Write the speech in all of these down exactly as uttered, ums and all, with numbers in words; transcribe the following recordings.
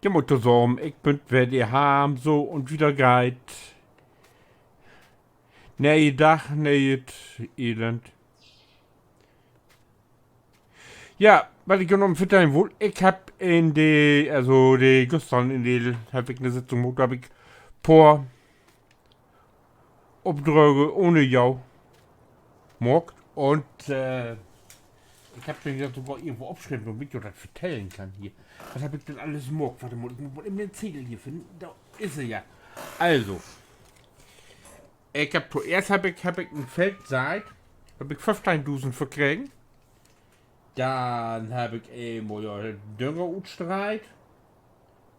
Ja, moin tosamen, ik bün weer de Harm, so, un wieder geiht. Nee, Dag, nee, Elend. Ja, wat ik jo noch vertellen wull, ik hebb in de, also de, güstern in de, hebb ik 'ne Sitzung maakt, dor hebb ik poor Opdrääg ohne jo maakt. Un, äh, ik hebb mi dat sogor irgendwo opschreven, dormit ik jo dat vertellen kann hier. Wat hebb ik denn allens maakt? Wart mal, ik mutt mal even den Zedel hier finnen. Dor is he ja. Also, ik hebb toeerst hebb ik, hebb ik en Feld seiht, hebb ik föffteihndusend för kregen. Denn hebb ik eenmal, ja, Dünger utstreit.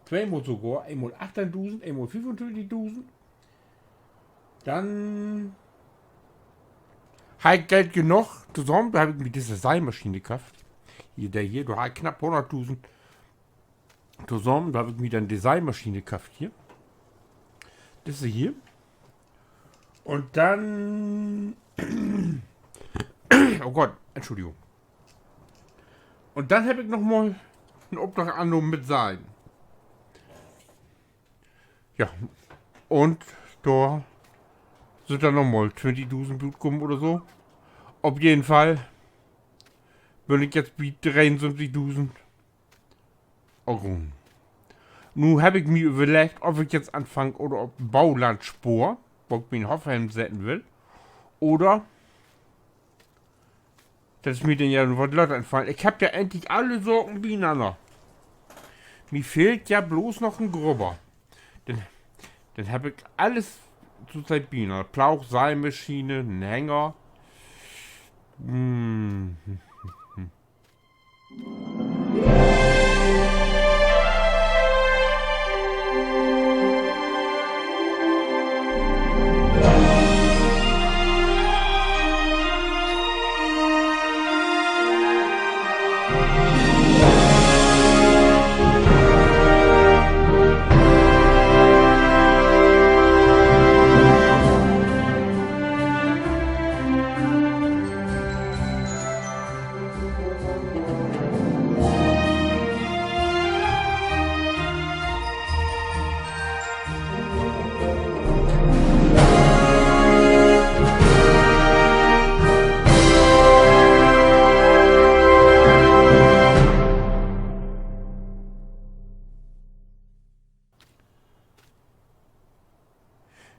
Tweemal sogor. Eenmal achtteihndusend, eenmal fiefuntwintigdusend. Denn harr ik Geld genoog tosamen, dor hebb ik mi disse Seimaschine köfft. Hier, de hier, dor harr ik knapp hunnertdusend tosamen, dor hebb ik mi denn de Seimaschine köfft hier. Disse hier. Un denn, oh Gott, Entschuldigung. Un denn hebb ik noch mal en Opdrag annahmen mit Seien. Ja, un dor sünd denn noch mal twintigdusend rutkamen oder so. Op jeden Fall bün ik jetzt bi dreeunsöventigdusend. Oh, nu hebb ik mi överleggt, of ik jetzt anfang oder op Bauland spoor, wo ik mien Hoff hensetten will, oder dat is mi denn ja wat later infallen. Ik hebb ja egentlich alle Saken binanner. Mi fehlt ja blots noch en Grubber. Denn, denn hebb ik allens totiet binanner. Plaag, Seimaschine, en Hänger. Hm.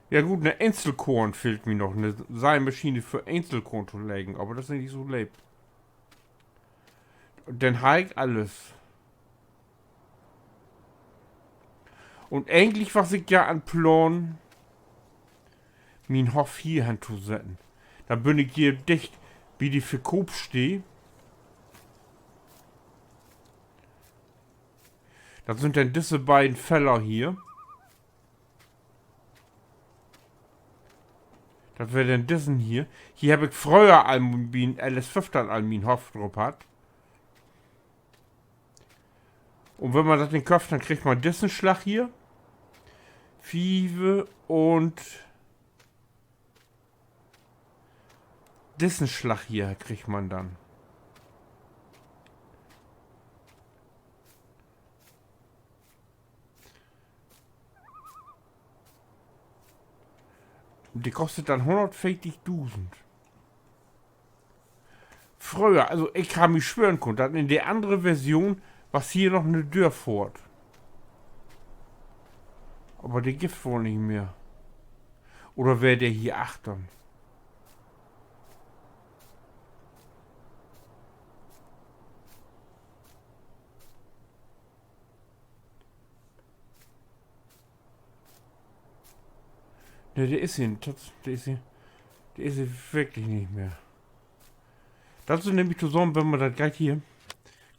Ja goot, 'ne Enzelkoorn fehlt mi noch, 'ne Seimaschine för Enzelkoorn to leggen, aver dat is nich so leep. Denn harr ik allens. Un egentlich was ik ja an Plaan, mien Hoff hier hen to setten. Denn bün ik hier dicht bi de Verkoopsteed. Dat sünd denn disse beiden Feller hier. Dat weer denn dissen hier. Hier heff ik fröher al bi 'n L S föffteihn al mien Hoff drop hatt. Un wenn man dat denn köfft, denn kriggt man dissen Slag hier. Fieve un dissen Slag hier kriggt man denn. De kostet denn hunnertveertigdusend. Fröher, also ik harr mi swören kunnt, dat in de annere Version was hier noch 'ne Döörfohrt. Aver de gifft woll nich mehr. Oder weer de hier achtern? Nee, de is hier, dat, de is hier, de is hier wirklich nich mehr. Dat sünd nämlich tosamen, wenn man dat geiht hier,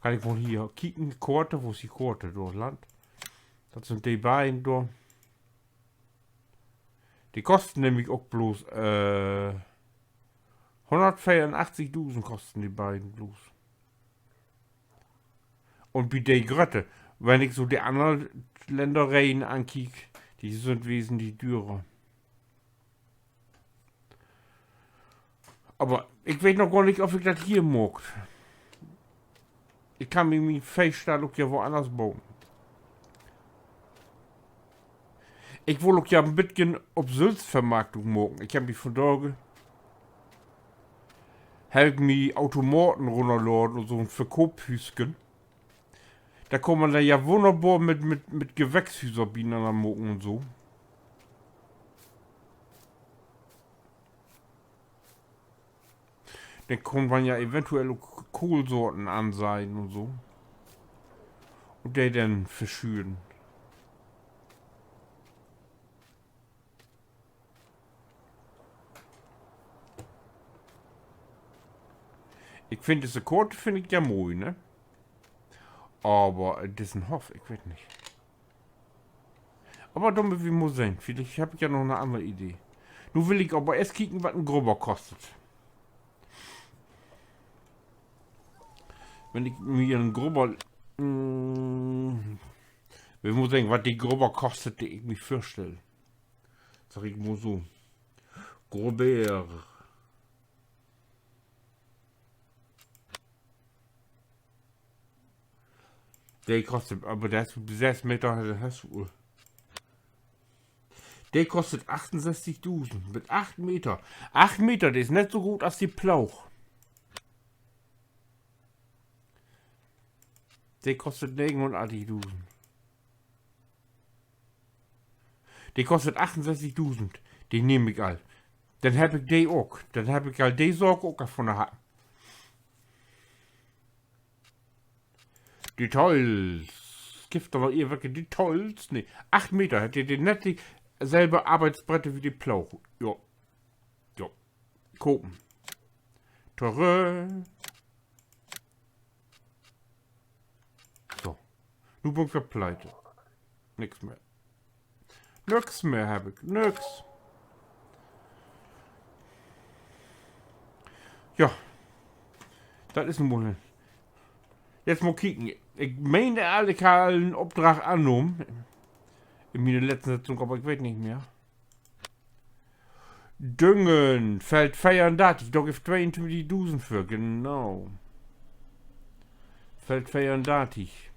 kann ik mal hier kieken, Koort, wo is de Koort dor, Land? Dat sünd de beiden dor. De kosten nämlich ok blots, äh, hunnertveerunachtzigdusend kosten de beiden blots. Un bi de Grötte, wenn ik so de anner Lännereen ankiek, de sünd wesentlich dürer. Aver ik weet noch gor nich, of ik dat hier maak. Ik kann mi mien Veehstall ok ja woanners boen. Ik wull ok ja en beten op Sülvstvermarktung maken. Ik heff mi vundaag, heff ik mi Automaten runnerladen un so 'n Verkoopshüüsken. Dor kann man denn ja wunnerbor mit, mit, mit Gewächshüser binanner maken un so. Denn kann man ja eventuell ok Kohlsorten anseien un so. Un de denn verschüren. Ik finn, disse Koort finn ik ja moi, ne? Aver, äh, dissen Hoff, ik weet nich. Aver dor mööt wi mal sehn. Villicht heff ik ja noch 'ne anner Idee. Nu will ik aver eerst kieken, wat en Grubber kostet. Wenn ik mi en Grubber, mm, wi mööt sehn, wat de Grubber kostet, de ik mi vörstell. Segg ik mal so. Grubber. De kostet, aver de is söss Meter, de hest du. De kostet achtunsesstigdusend mit acht Meter. Acht Meter, de is net so groot as de Ploog. De kostet negenunachtigdusend. De kostet achtunsesstigdusend. De nehm ik al. Denn heff ik de ok. Denn heff ik al de Saak ok al vun de Hand. Details. Gifft dor noch irgendwelke Details? Nee. Acht Meter, hett de, de nett de selbe Arbeitsbreite wie de Ploog. Jo. Jo. Kopen. Torö. So. Nu bün ik weer pleite. Nix mehr. Nix mehr heff ik. Nix. Ja. Dat is nu mal, jetzt mal kieken. Ik meen, ik harr al en Opdrag annahmen in miene letzte Sitzung, aver ik weet nich mehr. Düngen, Feld veerundartig, dor gifft tweeuntwintigdusend för, genau. Feld veerundartig.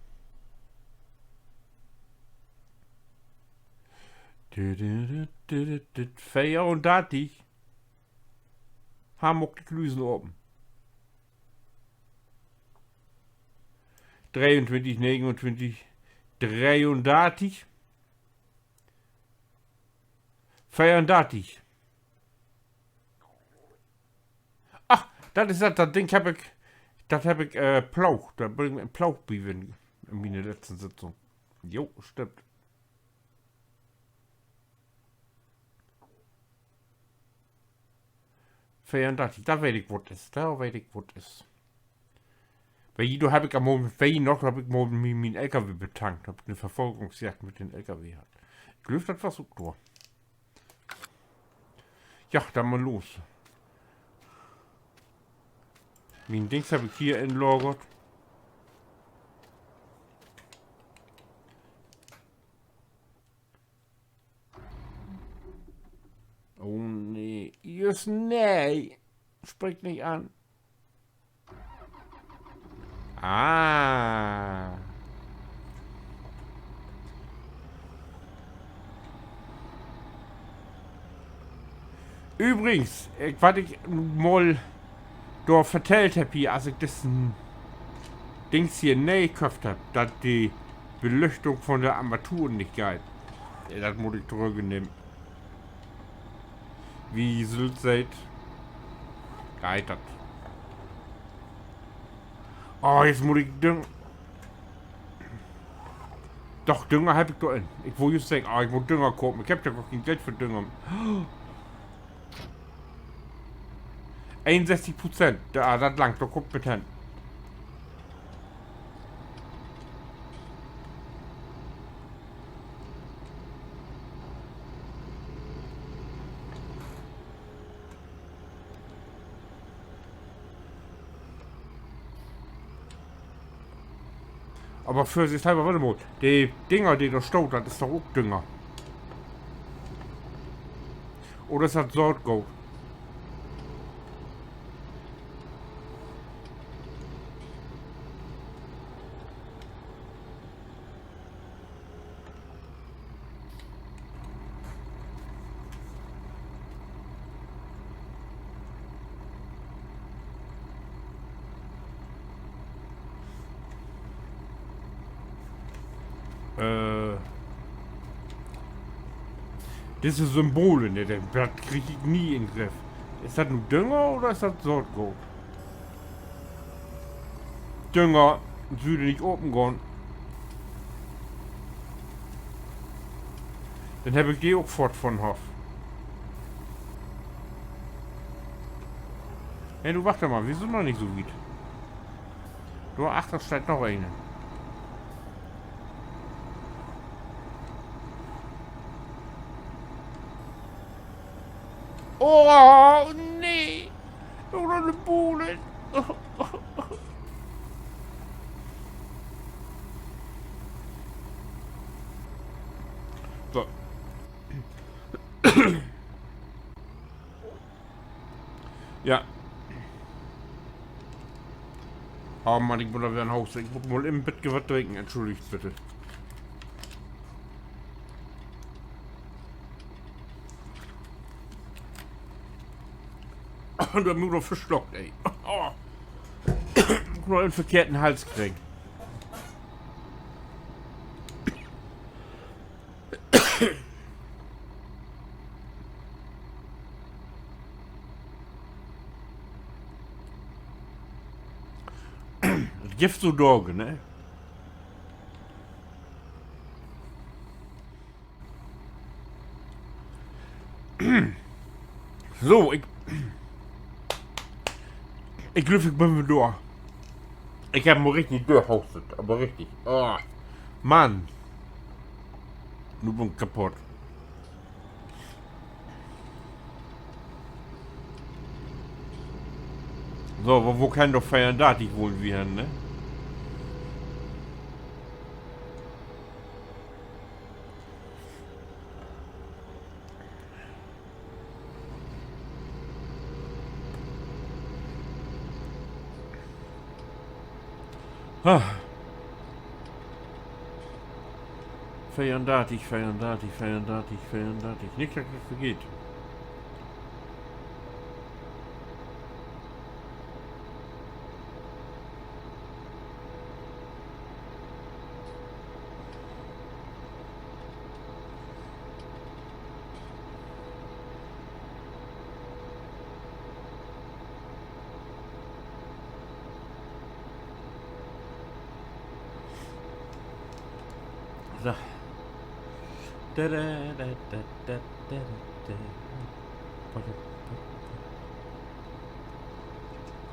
Veerundartig. Harr maakt de Klüsen open. Dreeuntwintig, negenuntwintig, dreeundartig. Veerundartig. Ach, dat is dat, dat Ding heff ik, dat heff ik, äh, Ploog, dor bün ik mit en Ploog bi ween in miene letzte Sitzung. Jo, stimmt. Veerundartig, dor weet ik, wat is, dor weet ik, wat is. Weet ji, dor heff ik al mal mit, weet ji noch, dor heff ik mal mien, mien L K W betankt, heff ik 'ne Verfolgungsjagd mit den L K W hatt. Ik glööv, dat was ok dor. Ja, denn mal los. Mien Dings heff ik hier inlagert. Oh nee, jüst nee. Spreekt nich an. Ah. Übrigens, ik, wat ik mal dor vertellt heff hier, as ik dissen Dings hier nee köfft heff, dat de Belüchtung von de Armaturen nich geiht. Dat mutt ik torüggennehmen. Wie Sylt seht, geiht dat. Oh, jetzt mutt ik Düng-, doch, Dünger heff ik dor in. Ik wull jüst seggen, ah, ik mutt Dünger kopen. Ik heff ja gor keen Geld för Dünger. Eenunsesstig Prozent. Ja, dat langt, dor kummt mit hen. Aver vörsichtshalber, wacht mal. De Dinger, de dor staht, dat is doch ok Dünger. Oder is dat Saatgoot? Äh, disse Symbole, ne, dat krieg ik nie in Griff. Is dat nu Dünger oder is dat Saatgoot? Dünger, süh de nich open gahn. Denn heff ik de ok foort von'n Hoff. Hey, du, wacht mal, wi sünd noch nich so wiet. Dor achter steiht noch een. Oh, nee. Oder 'ne Bule. So. Ja. Oh Mann, ik mutt dor weer na Huus. Ik mutt mal en beten wat drinken, entschuldigt bitte. Dat mutt doch verslockt, ey. Ik mutt noch en verkehrten Hals kriegen. Dat gifft so Daag, ne? So, ik, ik glööv, ik bün weer dor. Ik heff mal richtig dörhoostet, aver richtig. Ah, Mann. Nu bün ik kaputt. So, wo, wo kann doch veerundartig woll ween, ne? Ah. Veerundartig, veerundartig, veerundartig, veerundartig. Nich, dat ik dat vergeet. So.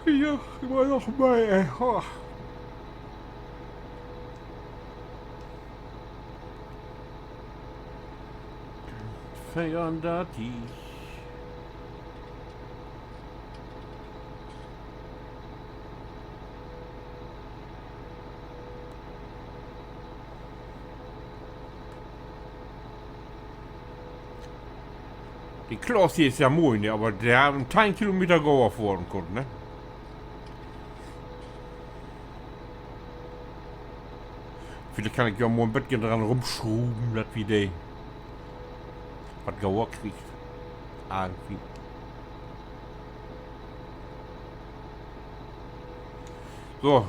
Ja, ik will noch mal, ey. Oh. Veerundartig. De Klaas hier is ja moi, ne? Aver de harr teihn Kilometer gauer fohren kunnt, ne? Villicht kann ik ja mal en beten dran rumschruven, dat wi de wat gauer kriegt. Irgendwie. So.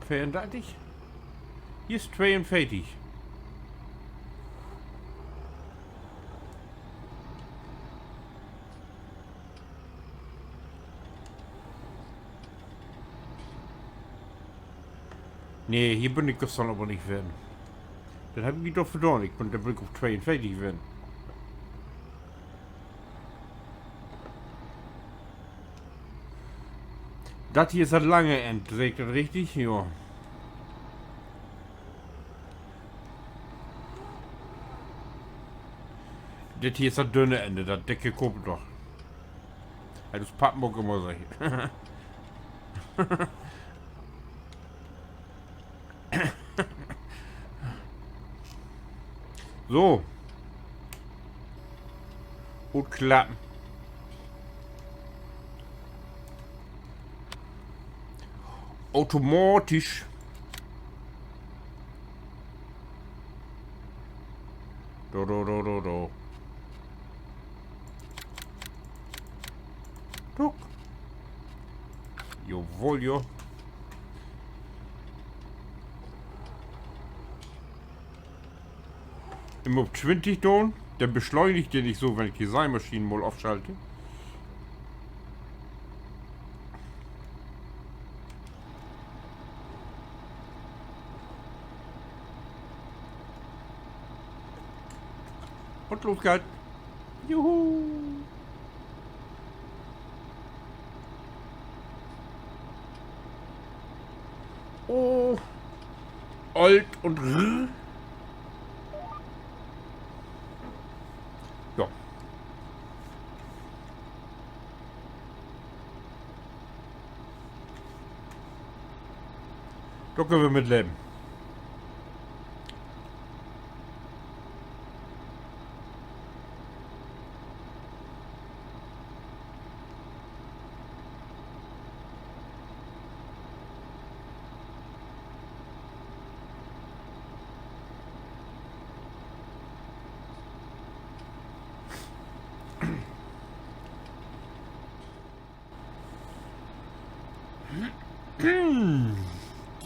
Veerundartig? Hier is tweeunveertig. Nee, hier bün ik güstern aver nich ween. Dat heff ik mi doch verdaan. Ik bün, dor bün ik op tweeunveertig ween. Dat hier is dat lange Enn, seh ik dat richtig? Jo. Dit hier is dat dünne Enn, dat dicke kummt noch. He, dat pappt mi ok ümmer so. So. Utklappen. Automatisch. Do, do, do, do, do. Tuck. Jawoll, jo. Immer op twintig doon, denn beschleunigt de nich so, wenn ik de Seimaschien mal ofschalte. Un los geiht 't. Juhu. Oh. Olt un r-, jo. Dor köönt wi mit leven.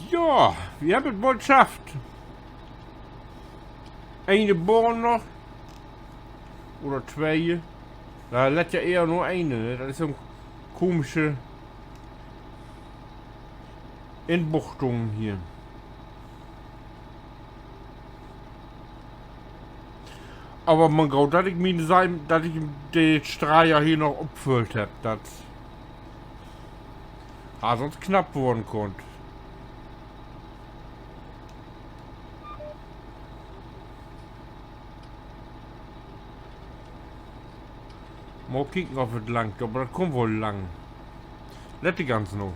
Ja, wi hebbt dat woll schafft. Ene Bahn noch. Oder twee. Dor lett ja eher nur ene, ne? Dat is so'n komische Inbuchtung hier. Aver man goot, dat ik mien Seim-, dat ik de Streier hier noch opfüllt hebb, dat harr sünst knapp worrn kunnt. Mal kieken, of dat langt, aver dat kummt woll lang. Lett ik ganz noch.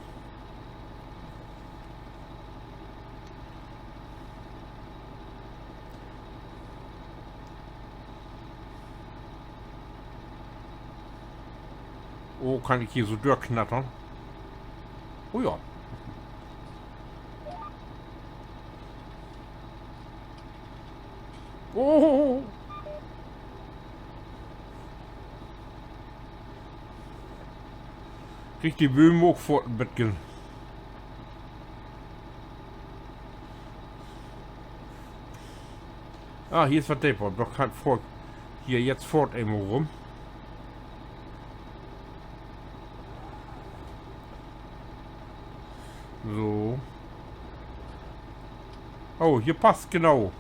Oh, kann ik hier so dörknattern? Oh ja. Oh. Kriggt de Bööm ok foort en beten. Ah, hier is wat deper. Doch kann foort. Hier, jetzt fohrt eenmal rum. So. Oh, hier passt, genau.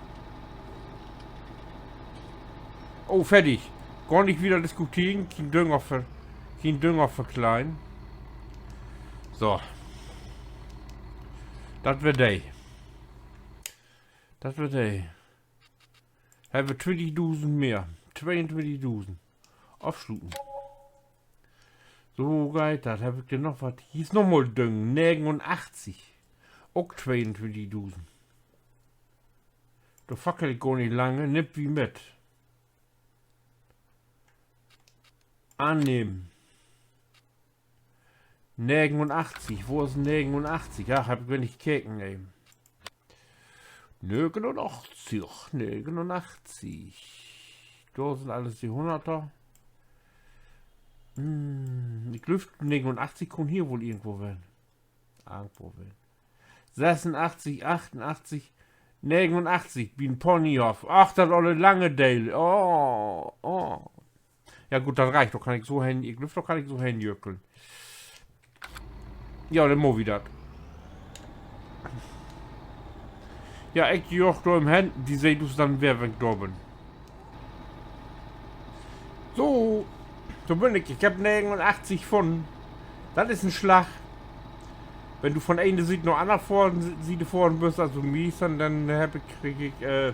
Oh, fertig. Gor nich wieder diskuteren, kien Dünger ver-, kien Dünger verkleien. So. Dat weer de. Dat weer de. Hebbt wi twintigdusend mehr. Tweeuntwintigdusend. Afsluten. So geiht dat. Heff ik denn noch wat? Hier is noch mal Düngen. Negenunachtzig. Ok tweeuntwintigdusend. Dor fackel ik gor nich lange. Nimmt wi mit. Annehmen. Negenunachtzig. Wo is negenunachtzig? Ja, heff ik weer nich keken even. Negenunachtzig, negenunachtzig. Dor sünd allens de Hunnerter. Hm, ik glööv, negenunachtzig kunn hier woll irgendwo ween. Irgendwo ween. Sössunachtzig, achtunachtzig, negenunachtzig, bi'n Ponyhoff. Ach, dat olle lange Deel. Oh, oh. Ja goot, dat reckt. Dor kann ik so hen, ik glööv, dor kann ik so henjöckeln. Ja, denn maak wi dat. Ja, ik joog dor üm hen, de seht us denn weer, wenn ik dor bün. So, dor bün ik. Ik heff negenunachtzig funnen. Dat is en Slag. Wenn du von ene Siet na anner fohren, Siet fohren büst, also mies, denn, denn heff ik, krieg ik, äh,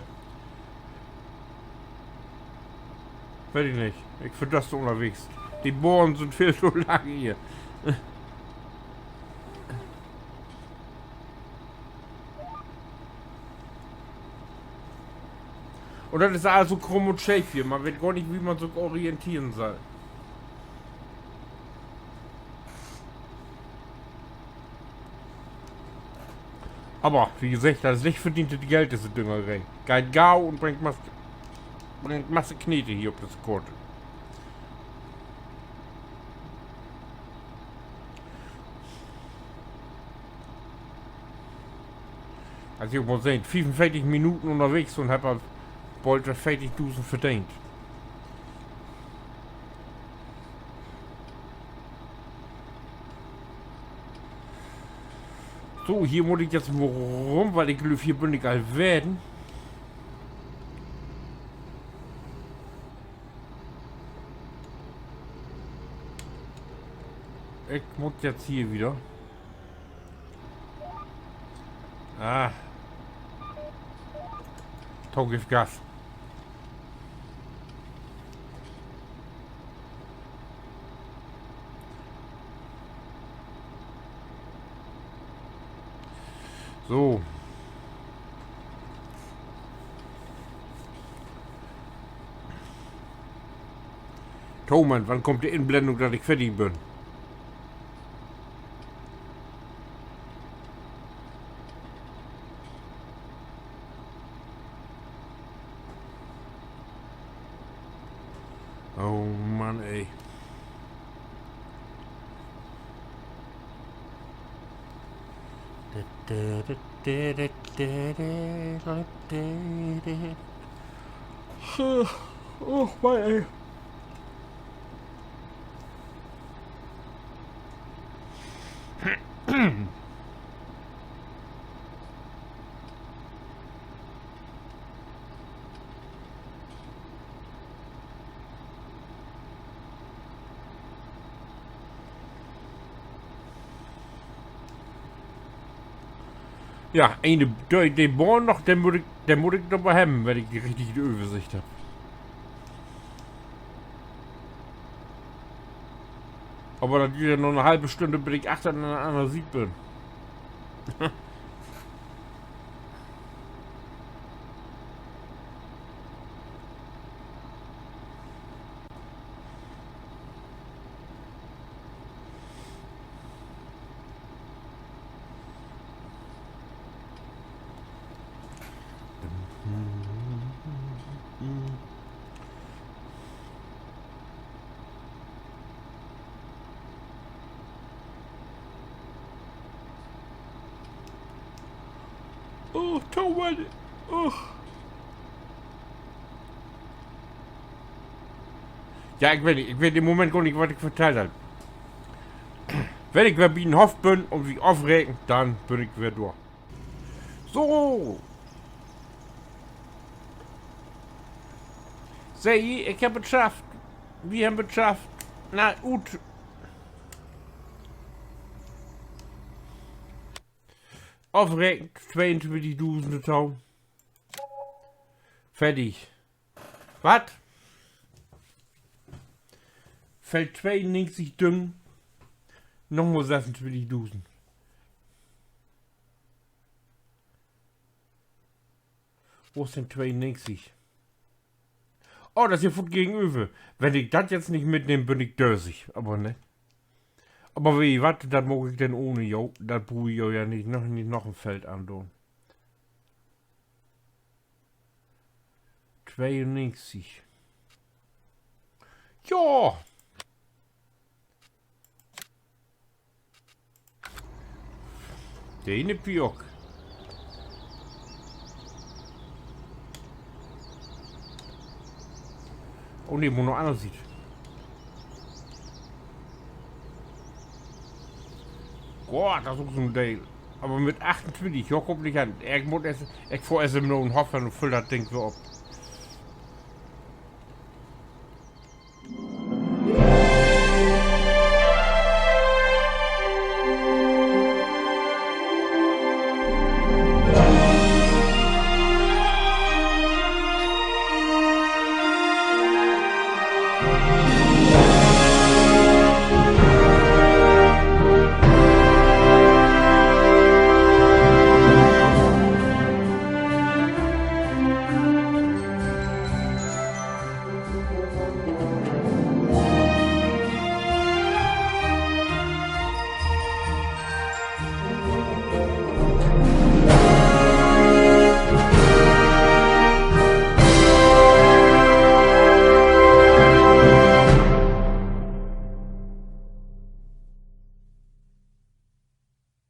weet ik nich. Ik verdöste ünnerwegens. De Bohren sünd veel to lang hier. Un dat is also krumm un scheef hier. Man weet gor nich, wo man sik orienteren sall. Aver, as seggt, dat is nich verdeent Geld, disse Düngeree. Geiht gau un bringt Masse, bringt Masse Knete hier op de Korte. Also, ik mutt seggen, fiefunveertig Minuten ünnerwegens un heff al bold veertigdusend verdeent. So, hier mutt ik nu mal rüm, wiel ik glööv, hier bün ik al ween. Ik mutt nu hier wedder. Ah. Toon, giff Gas. So. Toon, Mann, wann kummt de Inblendung, dat ik fardig bün? Oh Mann, ey. Och Mann, ey. Ja, een, de, de Bahn noch, den mutt ik, den mutt ik noch mal hebben, wenn ik de richtige Översicht hebb. Aver dat duert ja noch en halve Stünn, bit ik achter an de anner Siet bün. Oh, Toon, Mann. Oh. Ja, ik weet nich, ik weet in Moment gor nich, wat ik vertellt heff. Wenn ik weer bi den Hoff bün un wi ofrekent, denn bün ik weer dor. So. Seh, ik hebb et schafft. Wi hebbt et schafft. Na, ut. Ofrekent, tweeuntwintigdusend to. Fardig. Wat? Feld tweeunnegentig Düngen. Nochmal sessuntwintigdusend. Wo is denn tweeunnegentig? Oh, dat is hier foort gegenöver. Wenn ik dat jetzt nich mitnehm, bün ik dösig. Aver ne. Aver weet ji wat, dat maak ik denn ahn, jo. Dat bruuk ik jo ja nich noch, nich noch en Feld andoon. Tweeunnegentig. Ja! De ene Piok. Oh nee, mutt na anner Siet. Gott, dat is ok so'n Deel. Aver mit achtuntwintig, jo, kummt nich an. Ik mutt eerst, ik fohr eerst even na den Hoff hen un füll dat Ding weer op.